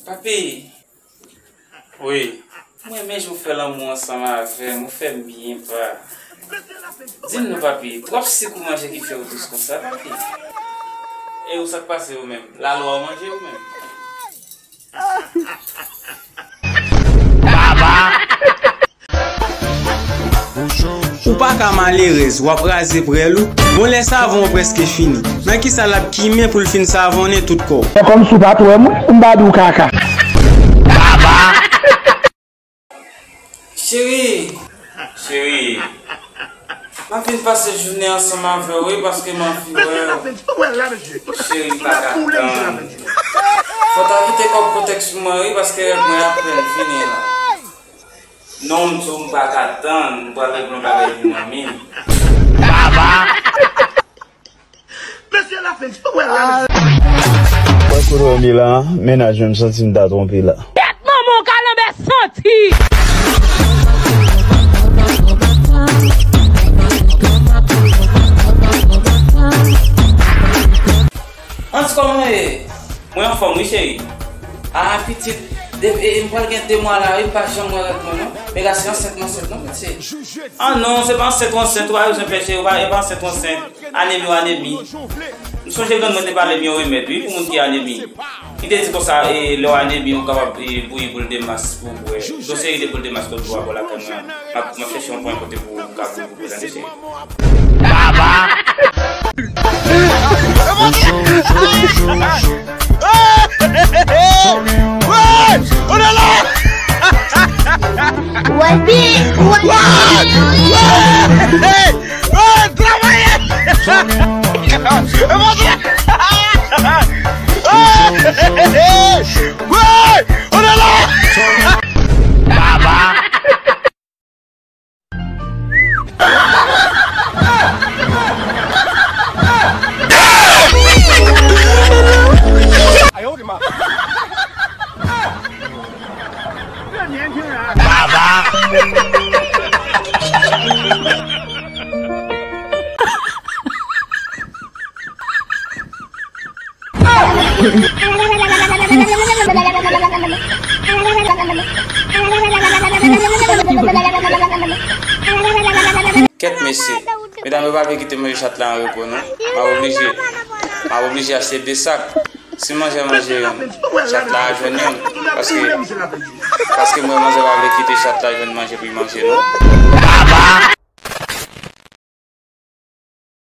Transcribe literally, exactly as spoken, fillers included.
Papi. Wi. Mwen renmen jan w fè lanmou ansanm avè m, ou fè m byen, pa. Di m non, papi, twòp sik ou manje ki fè w dous konsa, papi? E ou, sa k pase ou menm? Lalwa w manje ou menm? Baba! Ou pa ka malerèz, w ap raze prèl ou. Bon, lè savon an prèske fini. Nan kisa l ap kimen pou l fin savonnen tout kò w? Fè kòmsi w pa t wè m, wi, m pa di w kaka. Baba! Cheri! Cheri! M ap vin pase jounen ansanm avè w, wi, paske m anvi wè w. Cheri, m pa ka tann. Fò w ta kite kòb pwotèksyon mwen, wi, paske rèv mwen apèn fini la. Non, m di w m pa ka tann, m pral regle yon bagay pou manmi m. Baba! Mesye, la fin, wè la, mesye. Mwen kote w ye la, mennaj mwen, m santi m ta twonpe la. Tèt manman w kalanbè santi! Anti, kòman w ye? Mwen anfòm, wi, cheri. Ah, pitit, de, e, e, m pral gen de mwa la, wi, m pa janm wè rèv mwen, non. Men la, se ansent, m ansent, non, pitit. Ah, non, se pa ansent, ou ansent, ou pa bezwen pè, cheri, ou pa, e pa ansent, ou ansent. Anemi, w anemi. M sonje grann mwen te pale m yon remèd, wi, pou moun ki anemi. Li te di konsa, e, lè w anemi, ou kapab, e, bouyi boul de mas pou w bwè. Yon seri de boul de mas lòt jou a bò lakay mwen. M ap, m ap chèche yon pwen kote pou w ka bouyi pou w bwè, tande, cheri. Baba! Wè, on est là! Wè, pi, wè, wè, wè, travayè! Wè, on est là! Baba! Baba! Kèt mesye, medam yo pa vle kite manje chat la an repo non. M ap oblije, m ap oblije achte de sak. Si manzè manje youn, chat la a jwenn youn. Paske, paske mwen manzè pa vle kite chat la jwenn manje pou l manje non. Baba!